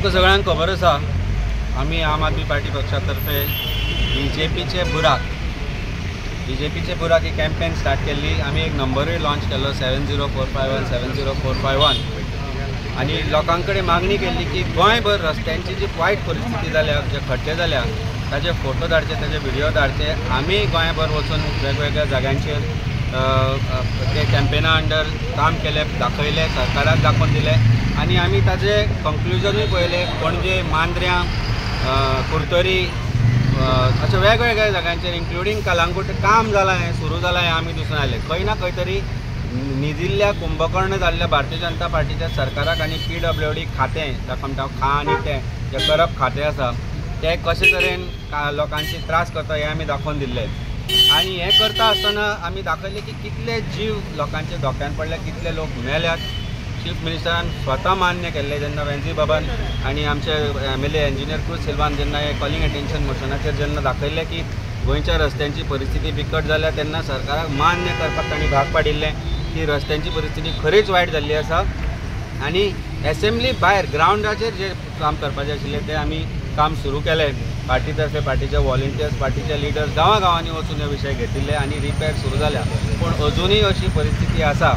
तुमकां सगळ्यांक खबर आसा, आमी आम आदमी पार्टी पक्षा तर्फे बीजेपीचे बुराक ही कॅम्पेन स्टार्ट केल्ली. आमी एक नंबरूय लॉन्च केल्लो 70451 70451 आनी लोकां कडेन मागणी केल्ली की गोंयभर रस्त्यांची जी वायट परिस्थिती जाल्या, जे खड्डे जाल्या ताजे फोटो धाडचे, ताजे व्हिडिओ धाडचे. आमी गोंयभर वचून वेगवेगळ्या जाग्यांचेर ते कॅम्पेना अंडर काम केलें, दाखयलें, सरकाराक दाखोवन दिलें आनी आमी ताजे कंक्लुजनूय पळयलें. पणजे, मांद्र्यां, कुर्तरी अशा वेगवेगळ्या जाग्यांचेर इन्क्लुडींग कलांगूट काम जालां, हें सुरू जालां हें आमी दिसून आयलें. खंय ना खंय तरी निदिल्ल्या कुंभकर्ण जाल्ल्या भारतीय जनता पार्टीच्या सरकाराक आनी PWD खातें, ताका म्हणटा खा आनी तें जें करप खातें आसा तें कशे तरेन लोकांचे त्रास करता हें आमी दाखोवन दिल्लें. आनी हें करता आसतना आमी दाखयलें की कितले जीव लोकांचे धोक्यान पडले, कितले लोक मेल्यात. चीफ मिनिस्टरान स्वता मान्य केल्लें जेन्ना वेन्झी बाबान आनी आमचे MLA engineer क्रूज सिल्वान जेन्ना हें कॉलिंग अटेन्शन मोशनाचेर जेन्ना दाखयलें की गोंयच्या रस्त्यांची परिस्थिती बिकट जाल्या तेन्ना सरकाराक मान्य करपाक तांणी भाग पाडिल्लें की रस्त्यांची परिस्थिती खरीच वायट जाल्ली आसा आनी एसेंब्ली भायर ग्रावंडाचेर जे काम करपाचें आशिल्लें तें आमी काम सुरू केलें. पार्टी तर्फे पार्टीचे वॉलंटियर्स, पार्टीचे लिडर्स गांवां गांवांनी वचून हे विशय घेतिल्ले आनी रिपेर सुरू जाल्या. पूण अजुनूय अशी परिस्थिती आसा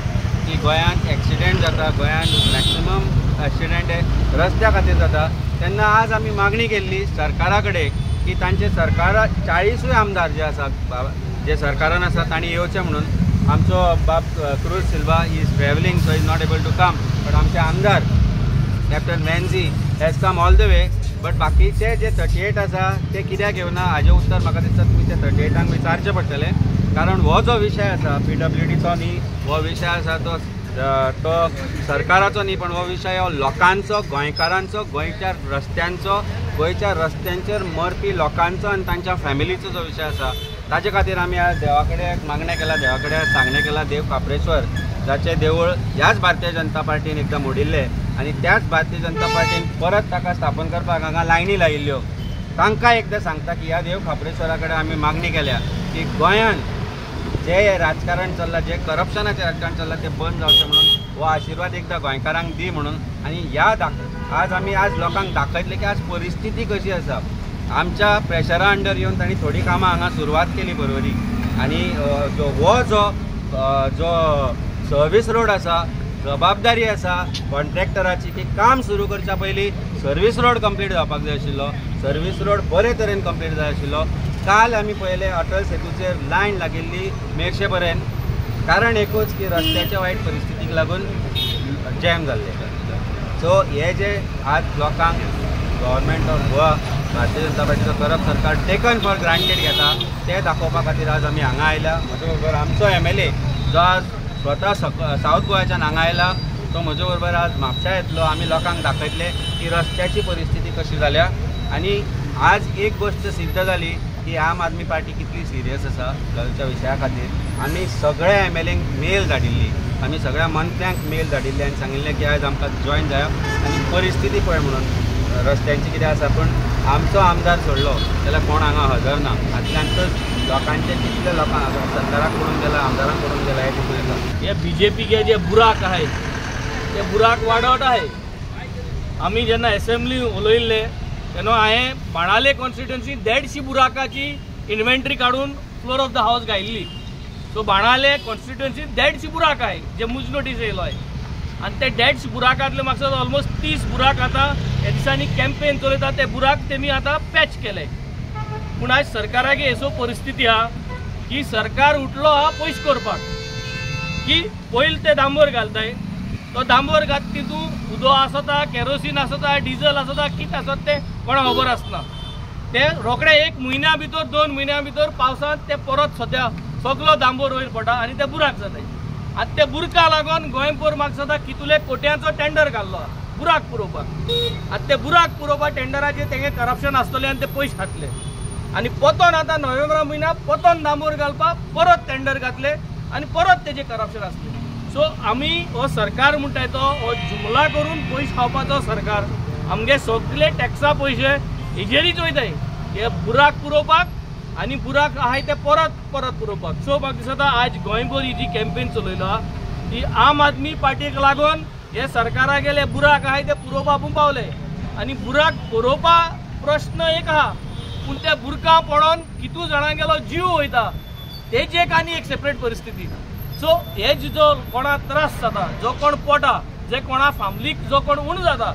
की गोंयांत एक्सिडेंट जाता, गोंयांत मॅक्सिमम एक्सिडेंट हे रस्त्या खातीर जाता. तेन्ना आज आमी मागणी केल्ली सरकारा कडेन की तांचे सरकार 40 आमदार जे आसात जे सरकारान आसा तांणी येवचें म्हणून. आमचो बाब Cruz Silva is travelling, so is not able to come, but आमचे आमदार captain Venzy has come all the way. But बाकीचे जे 38 आसा ते कित्याक येवना हाजें उत्तर म्हाका दिसता तुमी ते 38 विचारचें पडटलें. कारण हो जो विशय आसा PWDचो न्ही, हो विशय आसा तो तो सरकाराचो न्ही, पण हो विशय हो लोकांचो, गोंयकारांचो, गोंयच्या रस्त्यांचो, गोंयच्या रस्त्यांचेर मरपी लोकांचो आनी तांच्या फॅमिलीचो जो विशय आसा ताजे खातीर आमी आज देवा कडेन मागणें केलां, देवा कडेन सांगणें केलां. देव खाप्रेश्वर जाचें देवूळ ह्याच भारतीय जनता पार्टीन एकदां मोडिल्लें आनी त्याच भारतीय जनता पार्टीन परत ताका स्थापन करपाक हांगा लायनी लायिल्ल्यो, तांकां एकदां सांगता की ह्या देव खाप्रेश्वरा कडेन आमी मागणी केल्या की गोंयांत जे राजकारण चल्लां, जे करप्शनाचें राजकारण चल्लां तें बंद जावचें म्हणून हो आशिर्वाद एकदां गोंयकारांक दी म्हणून. आनी ह्या आज आमी आज लोकांक दाखयतले की आज परिस्थिती कशी आसा. आमच्या प्रेशरा अंडर येवन तांणी थोडीं कामां हांगा सुरवात केली बरोबरी आनी हो जो जो सर्वीस रोड आसा, जबाबदारी आसा कॉन्ट्रॅक्टराची की काम सुरू करच्या पयलीं सर्वीस रोड कंप्लीट जावपाक जाय आशिल्लो, सर्वीस रोड बरे तरेन कंप्लीट जाय आशिल्लो. काल आमी पळयलें अटल सेतूचेर लायन लागिल्ली मेरशे पर्यंत, कारण एकूच की रस्त्याच्या वायट परिस्थितीक लागून जॅम जाल्लें. सो हे जे आज लोकांक गव्हर्मेंट ऑफ गोवा, भारतीय जनता पार्टीचो करप सरकार टेकन फॉर ग्रांटेड घेता तें दाखोवपा खातीर आज आमी हांगा आयल्या. म्हजे बरोबर आमचो MLA जो आज स्वता सावथ गोवाच्यान हांगा आयला तो म्हजे बरोबर आज म्हापशा येतलो. आमी लोकांक दाखयतले की रस्त्याची परिस्थिती कशी जाल्या आनी आज एक गोश्ट सिद्ध जाली की आम आदमी पार्टी कितली सिरियस आसा गोंयच्या विशया खातीर. आमी सगळ्या MLAंक मेल धाडिल्ली, आमी सगळ्या मंत्र्यांक मेल धाडिल्ली आनी सांगिल्लें की आयज आमकां जॉयन जाया आनी परिस्थिती पळय म्हणून रस्त्यांची कितें आसा. पूण आमचो आमदार सोडलो जाल्यार कोण हांगा हजर ना. हातल्यानच लोकांचे कितले लोकांक सरकाराक पडून गेला, आमदारांक पडून गेला हें दिसून येता. हे BJPचे जे बुराक आहाय ते बुराक वाडत आहाय. आमी जेन्ना एसेंब्ली उलयल्ले तेन्ना हांवें बाणाले कॉन्स्टिट्युएन्सी 150 बुराकाची इन्व्हेंटरी काडून फ्लोर ऑफ the house घायल्ली. सो बाणाले कॉन्स्टिट्युएन्सी 150 बुराक आहाय जे मुज नोटीस येयलो आहाय आनी ते 150 बुराकांतले म्हाका ऑलमोस्ट 30 बुराक आतां ह्या दिसांनी कॅम्पेन चलयता ते बुराक तेमी आतां पॅच केले. पूण आयज सरकाराक असो परिस्थिती आहा की सरकार उठलो आहा पयशे करपाक की पयलीं ते डांबर घालताय, तो डांबर घात तितून उदक आसता, केरोसीन आसता, डिझल आसता, कितें आसता तें कोणाक खबर आसना. ते रोखडे 1 म्हयन्या भितर 2 म्हयन्या भितर पावसांत ते परत सद्या सगलो डांबर वयर पडटा आनी ते बुराक जाताय. आनी ते बुरका लागून गोंयभर म्हाका दिसता कितले कोट्यांचो टेंडर घाल्लो बुराक पुरोवपाक. आनी ते बुराक पुरोवपाक टेंडराचेर तेंगे करप्शन आसतलें आनी ते पयशे खातले आनी पोतोन आतां नोव्हेंबरा म्हयन्याक पोतोन डांबर घालपाक परत टेंडर घातले आनी परत तेजें करप्शन आसलें. सो आमी हो सरकार म्हणटाय तो हो जुमला करून पयशे खावपाचो सरकार. आमगे सगळे टॅक्सा पयशे हेजेरीच वयताय, हे बुराक पुरोवपाक आनी बुराक आहाय ते परत परत पुरोवपाक. सो म्हाका दिसता आज गोंयभर ही जी कॅम्पेन चलयला ती आम आदमी पार्टीक लागून हे सरकारा गेले बुराक आहाय ते पुरोवपाक आपूण पावले. आनी बुराक परोवपा प्रश्न एक आहा, पूण त्या बुरका पडोन कितू जाणांगेलो जीव वयता तेजी एक आनी एक सेपरेट परिस्थिती. सो हे जो कोणा त्रास जाता, जो कोण पोटा, जे कोणा फामिलीक जो कोण उण जाता,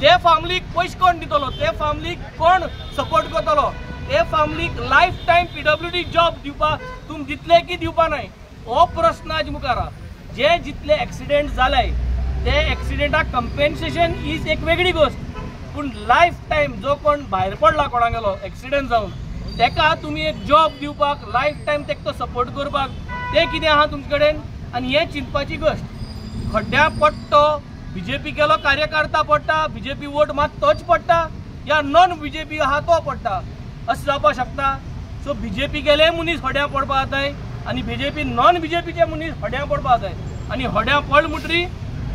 ते फामिलीक पयशे कोण दितलो, ते फामिलीक कोण सपोर्ट करतलो, ते फामिलीक लायफ टायम PWD job दिवपा तुमी दितले की दिवपा नाय, हो प्रश्न आज मुखार आहा. जे जितले एक्सिडेंट जाले ते एक्सिडेंटाक कंपेन्सेशन is एक वेगळी गोश्ट, पूण लायफ टायम जो कोण भायर पडला कोणागेलो एक्सिडेंट जावन तेका तुमी एक जॉब दिवपाक लायफ टायम तेका तो सपोर्ट करपाक ते कितें आहा तुमचे कडेन. आनी हें चिंतपाची गोश्ट. खड्ड्या पडटो बीजेपी केलो कार्यकर्ता पडटा, बीजेपी वोट मात तोच पडटा या नॉन बीजेपी आहा तो पडटा, अशें जावपाक शकता. सो बीजेपी गेले मनीस हड्यां पडपा जाताय आनी बीजेपी नॉन बीजेपीचे मनीस हड्यां पडपा जाताय आनी हड्यां पडले म्हणटरी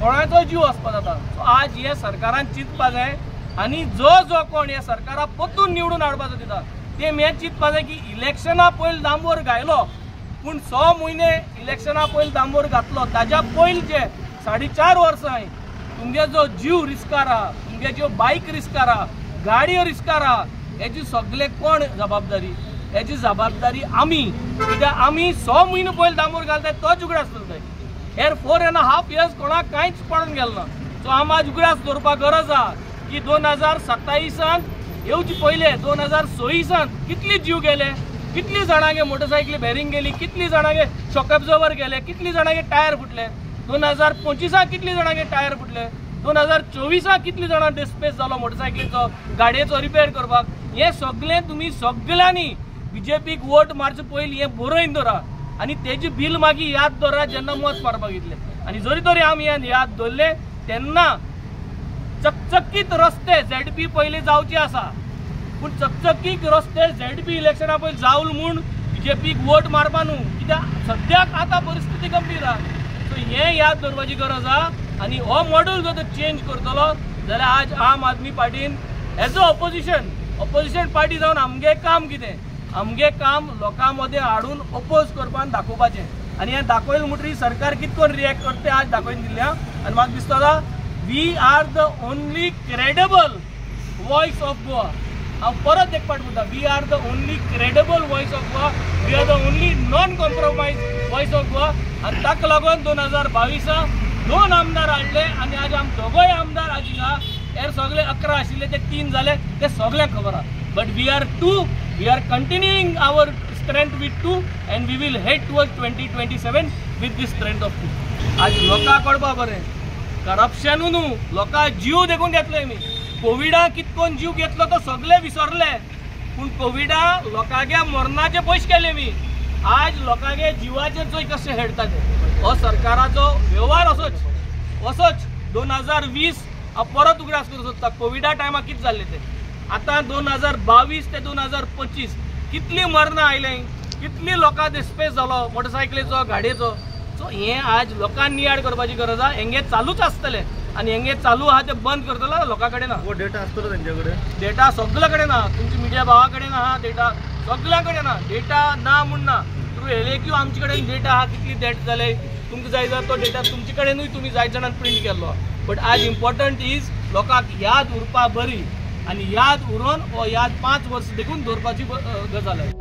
कोणाचो जीव वचपा जाता. सो आज हे सरकारान चिंतपा जाय आनी जो जो कोण हे सरकारा परतून निवडून हाडपाचो दिता ते हें चिंतपा जाय की इलेक्शना पयलीं दांबोर घायलो, पूण 6 म्हयने इलेक्शना पयलीं दांबोर घातलो, ताज्या पयलीं जे 4.5 वर्सां तुमगे जो जीव रिस्कार आहा, तुमगे ज्यो बायक रिस्कार आहा, गाडयो रिस्कार आहा, हेजी सगळे कोण जबाबदारी? हेजी जबाबदारी आमी, कित्याक आमी 6 म्हयने पयलीं दांबोर घालताय तोच उगडास दवरताय. हेर 4.5 इयर्स कोणाक कांयच पडून गेलें ना. सो आम आज उगडास दवरपाक गरज आहा की 2027 येवचे पयले 2026 कितले जीव गेले, कितली जाणांगे मोटरसायकली बेरींग गेली, कितली जाणांगे शॉक एब्जॉर्बर गेले, कितली जाणांगे टायर फुटले, 2025 कितली जाणांगे टायर फुटले, 2024 कितली जाणां डिस्पेस जालो मोटरसायकलीचो गाडयेचो रिपेर करपाक. हें सगळें तुमी सगळ्यांनी बीजेपीक वोट मारचे पयलीं हें बरोवन दवरा आनी तेजी बील मागीर याद दवरा जेन्ना मत मारपाक येतले. आनी जरी तरी आमी हें याद दवरलें तेन्ना चकचकीत रस्ते झेडपी पयलीं जावचे आसा, पूण चकचकीत रस्ते झेडपी इलेक्शना पयलीं जावल म्हूण बीजेपीक वोट मारपा न्हू, कित्याक सद्याक आतां परिस्थिती गंभीर आहा. सो हें याद दवरपाची गरज आहा आनी हो मॉडल जर तो चेंज करतलो जाल्यार आज आम Aadmi पार्टीन as a opposition party जावन आमगे काम कितें, आमगे काम लोकां मदें हाडून ओपोज करपाक दाखोवपाचें. आनी हें दाखयलें म्हणटरीर सरकार कितें करून रिएक्ट करता तें आज दाखोवन दिल्लें आहा. आनी म्हाका दिसता we are the only credible voice of Goa. हांव परत एक पाट म्हणटा, we are the only credible voice of Goa, we are the only non compromise voice of Goa. आनी ताका लागून 2022 2 आमदार हाडले आनी आज आम दोगोय आमदार आज हिंगा, हेर सगळे 11 आशिल्ले ते 3 जाले, ते सगळ्यांक खबर आहा. But we are 2, we are continuing our strength with 2 and we will head towards 2027 with this strength of 2. आज लोकांक कळपा बरें करप्शनू न्हू, लोकां जीव देखून घेतले आमी. कोविडा कितकोन जीव घेतलो तो सगळे विसरले, पूण कोविडा लोकांगे मरणाचे पयशे केले आमी. आज लोकांगे जिवाचेर चोय कशें हेडटा ते. हो सरकाराचो वेव्हार असोच असोच. 2020 हांव परत उगडास करूंक सोदता कोविडा टायमार कितें जाल्लें तें. आतां 2022 ते 2025 कितलीं मरणां आयलीं, कितली लोकां डिस्पेस जालो मोटरसायकलीचो गाडयेचो. सो हें आज लोकांक नियाळ करपाची गरज आहा. हेंगे चालूच आसतलें आनी हेंगे चालू आहा तें बंद करतलो लोकां कडेन ना. डेटा आसतलो तेंचे कडेन, डेटा सगल्या कडेन ना, तुमच्या मिडिया भावा कडेन आहा डेटा, सगल्यां कडेन ना डेटा ना म्हूण ना. थ्रू LAQ आमचे कडेन डेटा आहा कितली डेथ जाले, तुमकां जाय जाल्यार तो डेटा तुमचे कडेनूय तुमी जाय जाणान प्रिंट केल्लो. बट आज इम्पॉर्टंट is लोकांक याद उरपा बरी आनी याद उरोन हो याद 5 वर्स देखून दवरपाची गजाल आहा.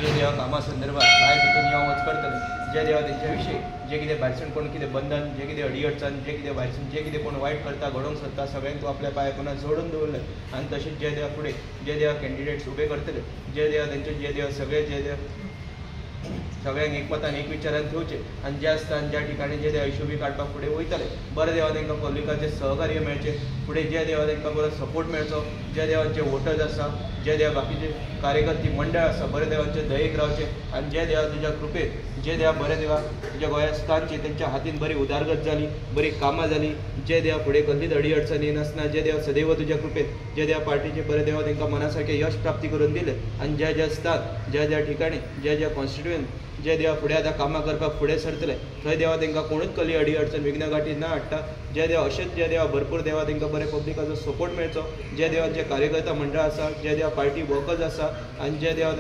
जे देवा कामा संदर्भात भायर भितर यो वच करतले, जे देवा तेंच्या विशीं जे कितें भायरसून कोण कितें बंधन, जे कितें अडी अडचण, जे कितें भायरसून जे कितें कोण वायट करता घडोवंक सोदता सगळ्यांक तूं आपल्या पांय पुन्हा जोडून दवरलें आनी तशेंच जे देवा फुडें जे देवा कॅन्डिडेट्स उबे करतले जे देवा तेंचे जे देवा सगळे जे देवा सगळ्यांक एकमतान एक विचारान थेवचे आनी ज्या स्थान ज्या ठिकाणी जे देवा हिशोबी काडपाक फुडें वयतले बरें देवा तांकां पब्लिकाचें सहकार्य मेळचें, फुडें ज्या देवा तांकां बरो सपोर्ट मेळचो, ज्या देवांचे वोटर्स आसा, ज्या देवा बाकीचे कार्यकर्ते मंडळ आसा बरें देवांचे दयेक रावचे आनी ज्या देवा तुज्या कृपेत जे देवा बरें देवा तुज्या गोंया स्थानची तेंच्या हातीन बरी उदारगत जाली, बरी कामां जाली, जे देवा फुडें कसलीच अडी अडचण येनासतना जे देवा सदैव तुज्या कृपेत जे देवा पार्टीचे बरें देवा तांकां मना सारकें यश प्राप्ती करून दिलें आनी ज्या ज्या स्थान ज्या ज्या ठिकाणी ज्या ज्या कॉन्स्टिट्युएंट जे देवा फुडें आतां कामां करपाक फुडें सरतले थंय देवा तांकां कोणूच कसली अडी अडचण विघ्न गाठी ना हाडटा, जे देवा अशेंच जे देवा भरपूर देवा तांकां बरें पब्लिकाचो सपोर्ट मेळचो, जे देवांचे कार्यकर्ता मंडळ आसा, जे देवा पार्टी वर्कर्स आसा आनी जे देवा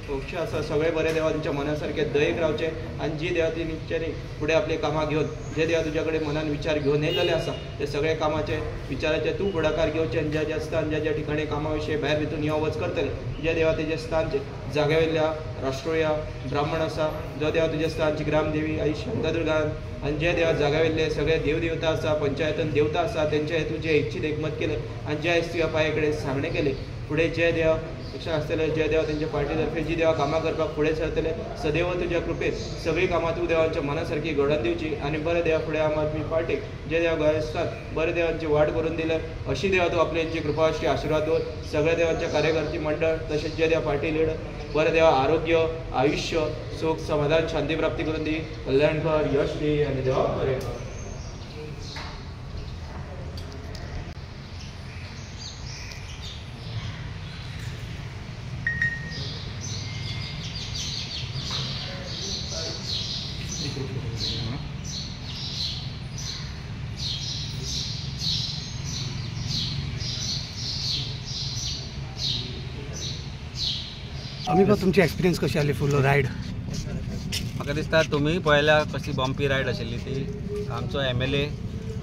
पक्ष आसा सगळे बरे देवा तुमच्या मना सारके दयेक रावचे आनी जी देवा ती निश्चयानी फुडें आपले कामां घेवन जे देवा तुज्या कडेन मनान विचार घेवन येयलेले आसा ते सगळे कामाचे विचाराचे तूं फुडाकार घेवचे आनी ज्या ज्या स्थान ज्या ज्या ठिकाणी कामा विशयी भायर भितर यो वच करतले ज्या देवा तेजे स्थानचे जाग्या वयल्या राष्ट्रीय ब्राह्मण आसा, जो देवा तुज्या स्थानची ग्रामदेवी आई शांतादुर्गा आनी जे देवा जाग्या वयले सगळे देवदेवता आसा, पंचायतन देवता आसा तेंचे हेतू जे इच्छीत एकमत केलें आनी ज्या तुज्या पांया कडेन सांगणें केलें फुडें जे देवा अशें आसतलें जे देवा तेंच्या पार्टी तर्फे जी देवा कामां करपाक फुडें सरतले सदैव तुज्या कृपेत सगळीं कामां तूं देवांच्या मना सारकी घडोवन दिवची आनी बरें देवा फुडें आम आदमी पार्टीक जे देवा गोंयस्थान बरें देवांची वाट करून दिले अशी देवा तूं आपल्यांची कृपाश्री आशिर्वाद दवर सगळ्या देवांच्या कार्यकर्ती मंडळ तशेंच जे देवा पार्टी लिडर बरें देवा आरोग्य आयुश्य सुख समाधान शांती प्राप्ती करून दी, कल्याण कर, यश दी आनी देवा बरें कर. आमी तुमची एक्सपिरियन्स कशी आली फुल रायड? म्हाका दिसता तुमी पळयल्या कशी बम्पी रायड आशिल्ली ती. आमचो MLA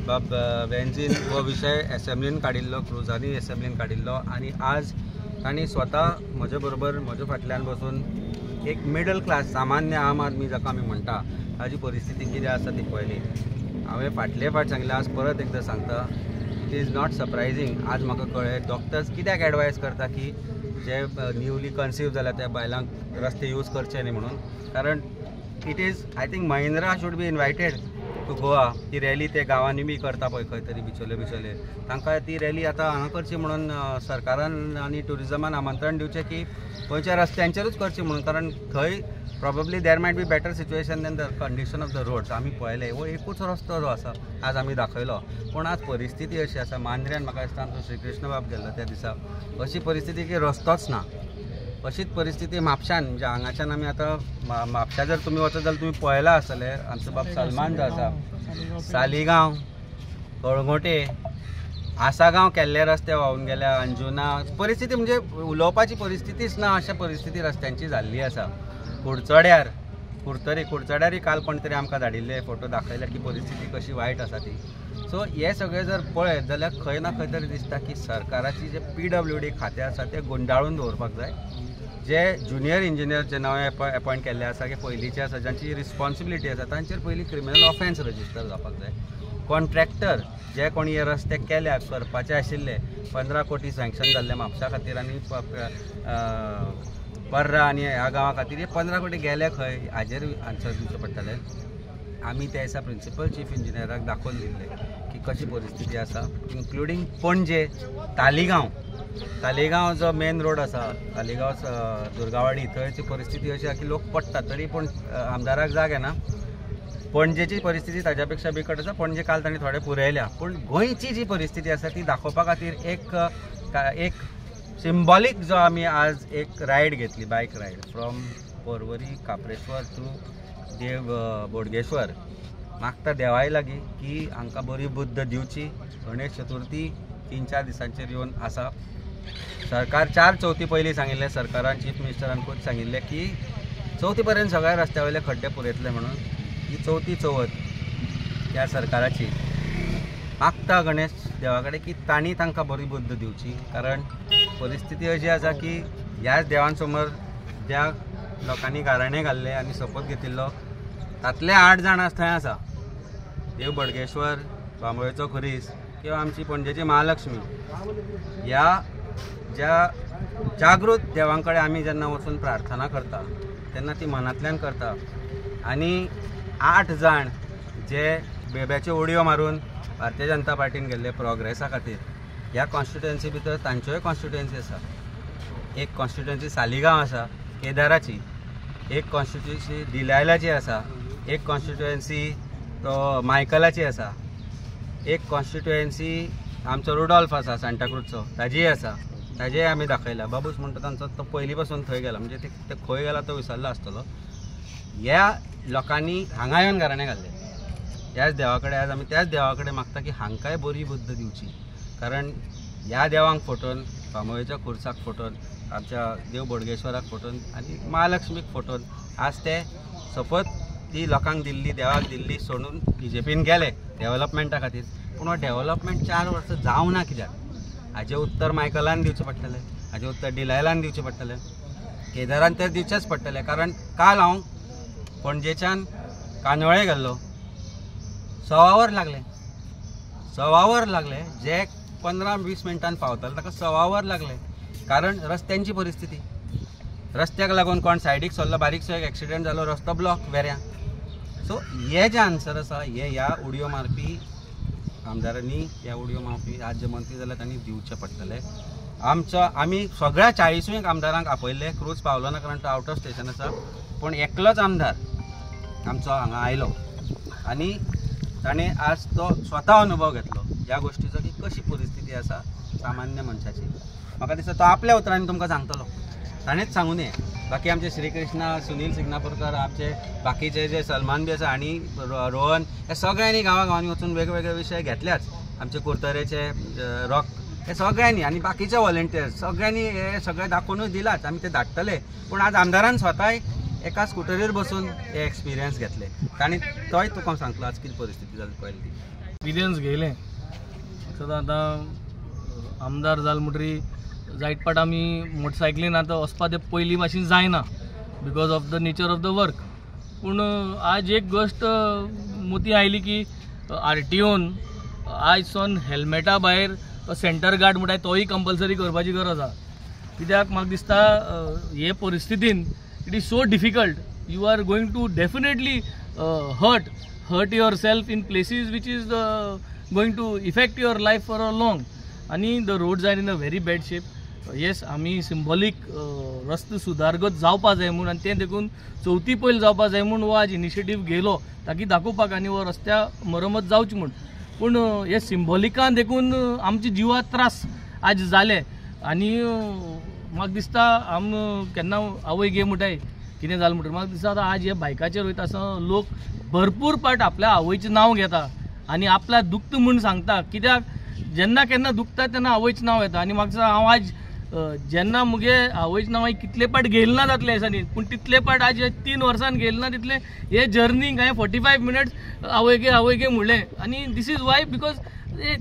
बाब वेन्झीन हो विशय एसेंब्लीन काडिल्लो, क्रुजांनी एसेंब्लीन काडिल्लो आनी आज तांणी स्वता म्हजे बरोबर म्हज्या फाटल्यान बसून एक मिडल क्लास सामान्य आम आदमी जाका आमी म्हणटा ताजी परिस्थिती कितें आसा ती पळयली. हांवें फाटले फाट सांगलें, आज परत एकदां सांगता, it is not surprising. आज म्हाका कळ्ळें डॉक्टर्स कित्याक एडवायज करता की जे न्यूली कन्सीव जाल्या त्या बायलांक रस्ते यूज करचे न्ही म्हणून, कारण it is I think Mahindra should be invited to Goa. ती रॅली ते गांवांनी बी करता पळय खंय तरी बिचोले बिचोले, तांकां ती रॅली आतां हांगा करची म्हणून सरकारान आनी ट्युरिजमान आमंत्रण दिवचें की गोंयच्या रस्त्यांचेरूच करची म्हणून, कारण थंय probably there might be better situation than the condition of the roads. आमी पळयलें हो एकूच रस्तो जो आसा आज आमी दाखयलो, पूण आज परिस्थिती अशी आसा मांद्र्यान म्हाका दिसता आमचो श्रीकृष्ण बाब गेल्लो त्या दिसा, अशी परिस्थिती की रस्तोच ना. अशीच परिस्थिती म्हापशान, म्हणजे हांगाच्यान आमी आतां म्हापशा जर तुमी वचत जाल्यार तुमी पळयलां आसतलें आमचो बाब सलमान जो आसा, सालिगांव, कळंगोटे, आसागांव केल्ले रस्ते व्हांवून गेल्या, अंजुना परिस्थिती म्हणजे उलोवपाची परिस्थितीच ना अशा परिस्थिती रस्त्यांची जाल्ली आसा. कुडचड्यार, कुडतरी, कुडचड्यारय काल कोण तरी आमकां धाडिल्ले फोटो दाखयले की परिस्थिती कशी वायट आसा ती. सो हे सगळें जर पळयत जाल्यार खंय ना खंय तरी दिसता की सरकाराची जे PWD खातें आसा तें गुंडाळून दवरपाक जाय. जे ज्युनियर इंजिनियर जे नवे एपॉयंट केल्ले आसा की पयलींचे आसा जांची रिस्पॉन्सिबिलिटी आसा तांचेर पयलीं क्रिमिनल ऑफेन्स रजिस्टर जावपाक जाय. कॉन्ट्रॅक्टर जे कोणी हे रस्ते केल्या करपाचे आशिल्ले 15 कोटी सँक्शन जाल्ले म्हापशा खातीर आनी पर्रा आनी ह्या गांवा खातीर हे 15 कोटी गेले खंय हाजेर आन्सर दिवचें पडटलें. आमी त्या दिसा प्रिंसिपल चीफ इंजिनियराक दाखोवन दिल्लें की कशी परिस्थिती आसा, इन्क्लुडींग पणजे, तालिगांव, तालिगांव जो मेन रोड आसा तालिगांव दुर्गावाडी थंयची परिस्थिती अशी आसा की लोक पडटा तरी पूण आमदाराक जाग येना. पणजेची परिस्थिती ताज्या पेक्षा बिकट आसा, पणजे काल तांणी थोडे पुरयल्या, पूण गोंयची जी परिस्थिती आसा ती दाखोवपा खातीर एक सिंबॉलीक जो आमी आज एक रायड घेतली, bike ride from Porvorim Kapreshwar to Dev Bodgeshwar. मागता देवाय लागीं की हांकां बरी बुद्द दिवची. गणेश चतुर्थी 3-4 दिसांचेर येवन आसा. सरकार 4 चवथी पयलीं सांगिल्लें, सरकारान चीफ मिनिस्टरान खूब सांगिल्लें की चवथी पर्यंत सगळ्या रस्त्या वयले खड्डे पुरयतले म्हणून. ही चवथी चवथ ह्या सरकाराची. मागता गणेश देवा कडेन की तांणी तांकां बरी बुद्द दिवची, कारण परिस्थिती अशी आसा की ह्याच देवांसमोर ज्या लोकांनी गाराणें घाल्लें आनी सोपूत घेतिल्लो तातले 8 जाण आज थंय आसा. देव बडगेश्वर, बांबोळेचो खुरीस किंवा आमची पणजेची महालक्ष्मी ह्या ज्या जागृत देवां कडेन आमी जेन्ना वचून प्रार्थना करता तेन्ना ती मनांतल्यान करता. आनी 8 जाण जे बेब्याच्यो उडयो मारून भारतीय जनता पार्टीन गेल्ले प्रोग्रेसा खातीर ह्या कॉन्स्टिट्युएन्सी भितर तांच्योय कॉन्स्टिट्युएन्सी आसा. एक कॉन्स्टिट्युएन्सी सालिगांव आसा केदाराची, एक कॉन्स्टिट्युएन्सी डिलायलाची आसा, एक कॉन्स्टिट्युएन्सी तो मायकलाची आसा, एक कॉन्स्टिट्युएन्सी आमचो रुडॉल्फ आसा सांताक्रूजचो ताजीय आसा, ताजेय आमी दाखयला. बाबूश म्हणटा तांचो तो पयलीं पासून थंय गेला, म्हणजे ते खंय गेला तो विसरलो आसतलो. ह्या लोकांनी हांगा येवन गाराणें घाल्लें ह्याच देवा कडेन. आज आमी त्याच देवा कडेन मागता की हांकांय बरी बुद्द दिवची, कारण ह्या देवांक फटोवन, बांबोळेच्या खुर्साक फटोवन, आमच्या देव बोडगेश्वराक फटोवन आनी महालक्ष्मीक फटोवन आज ते सपत ती लोकांक दिल्ली, देवाक दिल्ली सोडून बीजेपीन गेले डेवलपमेंटा खातीर. पूण हो डेवलपमेंट 4 वर्सां जावना कित्याक? हाजें उत्तर मायकलान दिवचें पडटलें, हाजें उत्तर डिलायलान दिवचें पडटलें, केदारान तर दिवचेंच पडटलें. कारण काल हांव पणजेच्यान कांदोळे गेल्लो, 1.25 वर लागलें, 1.25 वर लागलें. जे 15-20 मिनटान पावताले ताका 1.25 वर लागलें, कारण रस्त्यांची परिस्थिती. रस्त्याक लागून कोण सायडीक सरलो, बारीकसो एक एक्सिडंट जालो, रस्तो ब्लॉक वेऱ्यां. सो हे जे आन्सर आसा हे ह्या उडयो मारपी आमदारांनी, ह्या उडयो मारपी राज्यमंत्री जाल्यार तांणी दिवचें पडटलें. आमचो आमी सगळ्या 40 आमदारांक आपयल्ले, क्रूज पावलो ना कारण तो आवट ऑफ स्टेशन आसा, पूण एकलोच आमदार आमचो हांगा आयलो आनी ताणें आज तो स्वता अनुभव घेतलो ह्या गोश्टीचो की कशी परिस्थिती आसा सामान्य मनशाची. म्हाका दिसता तो आपल्या उतरांनी तुमकां सांगतलो, ताणेंच सांगू नये. बाकी आमचे श्रीकृष्णा, सुनील सिग्नापूरकर, आमचे बाकीचे जे सलमान बी आसा आनी रोहन, हे सगळ्यांनी गांवागांवांनी वचून वेगवेगळे विशय घेतल्याच. आमचे कुर्तरेचे रॉक, हे सगळ्यांनी आनी बाकीचे वॉलंटियर्स सगळ्यांनी हे सगळें दाखोवनूच दिलाच, आमी ते धाडटले. पूण आज आमदारान स्वताय एका स्कुटरीर बसून हे एक्सपिरियन्स घेतले, ताणी तोय तुका सांगतलो आज कितें परिस्थिती जाली पळयली ती. एक्सपिरियन्स घेयलें सदां. आतां आमदार जाल म्हणटरी जायत पाट आमी मोटरसायकलीन आतां वचपा ते पयलीं भाशेन जायना because of the nature of the work. पूण आज एक गोश्ट मोती आयली की आरटीओन आयज सावन हेल्मेटा भायर तो सेंटर गार्ड म्हणटा तोय कंपल्सरी करपाची गरज आसा. कित्याक म्हाका दिसता हे परिस्थितीन it is so difficult, you are going to definitely hurt yourself in places which is going to effect your life for a long. आनी the roads are in a very bad shape. Yes, आमी सिंबॉलीक रस्तो सुदारगत जावपा जाय म्हूण आनी तें देखून चवथी पयलीं जावपा जाय म्हूण हो आज इनिशिएटीव घेयलो ताकी दाखोवपाक आनी हो रस्त्या मरमत जावची म्हूण. पूण हे सिंबॉलिकान देखून आमचे जिवा त्रास आज जाले आनी म्हाका दिसता आम केन्ना आवय गे म्हणटाय कितें जालें म्हणटा, म्हाका दिसता आतां आज हे बायकाचेर वयता आसतना लोक भरपूर पाट आपल्या आवयचें नांव घेता आनी आपल्या दुखता म्हूण सांगता. कित्याक जेन्ना केन्ना दुखता तेन्ना आवयचें नांव येता आनी म्हाका दिसता हांव आज जेन्ना मुगे आवयचें नांव हांवें कितले पाट घेयलें ना जातलें दिसांनी, पूण तितले पाट आज 3 वर्सान घेयलें ना तितले हे जर्नीक हांवें 45 मिनट्स आवय गे आवय गे म्हणलें. आनी this is why because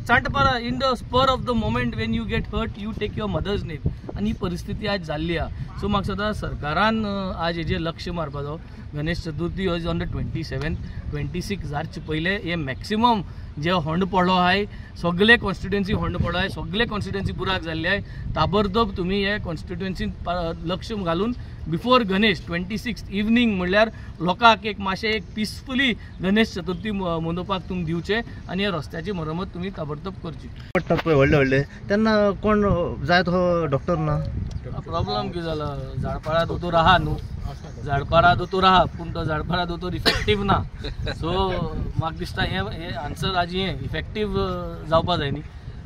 Chandpara in the spur of the moment when you get hurt you take your mother's name. आनी ही परिस्थिती आज जाल्ली आसा. सो म्हाका सदां सरकारान आज हेजेर लक्ष मारपा जावो. Ganesh Chaturthi is on the 27, 26 जावचे पयलें हे मॅक्सिमम जे होंड पडलो आहाय सगळे कॉन्स्टिट्युएन्सी होंड पडलो आहाय, सगळे कॉन्स्टिट्युएन्सी बुराक जाल्ले आहाय. ताबडतोब तुमी हे कॉन्स्टिट्युएन्सीन लक्ष घालून बिफोर गणेश 26 इवनींग म्हणल्यार लोकांक एक मातशें एक पिसफुली गणेश चतुर्थी मनोवपाक तुमी दिवचें आनी हे रस्त्याची मरमत तुमी ताबडतोब करची. पडटात पळय व्हडले व्हडले तेन्ना कोण जाय तो डॉक्टर ना. प्रॉब्लम कितें जाला, झाडपाळा दोतोर आहा न्हू, झाडपारा दोतोर आहा पूण तो झाडपारा दोतोर इफेक्टीव ना. सो म्हाका दिसता हें आन्सर आज हें इफेक्टीव जावपा जाय न्ही.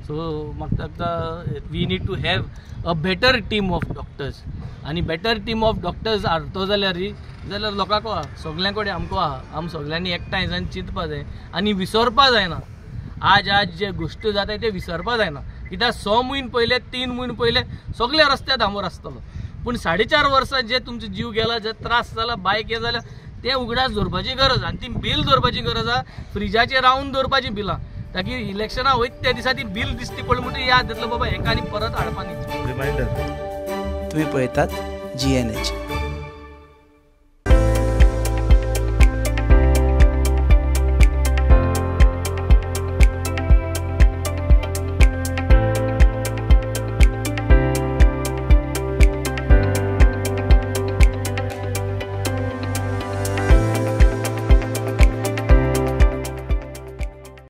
सो म्हाका दिसता we need to have a better team of doctors आनी बेटर टीम ऑफ डॉक्टर्स हाडतो जाल्यार जाल्यार लोकांक आहा सगळ्यां कडेन आमकां आहा, आम सगळ्यांनी एकठांय जावन चिंतपा जाय आनी विसरपा जायना. आज आज जे गोश्टी जाता ते विसरपा जायना. कित्याक 6 म्हयने पयले 3 म्हयने पयले सगळे रस्त्यार डांबर आसतलो, पूण 4.5 वर्सां जे तुमचो जीव गेला, जे त्रास जाला, बायक हे जाल्या ते उगडास दवरपाची गरज आनी ती बील दवरपाची गरज आहा. फ्रिजाचेर रावन दवरपाची बिलां ताकी इलेक्शनां वयता त्या दिसा ती बील दिसती पडली म्हणटकीर याद येतलो बाबा हेका आनी परत हाडपा न्ही. रिमायंडर तुम्ही पळयतात GNH.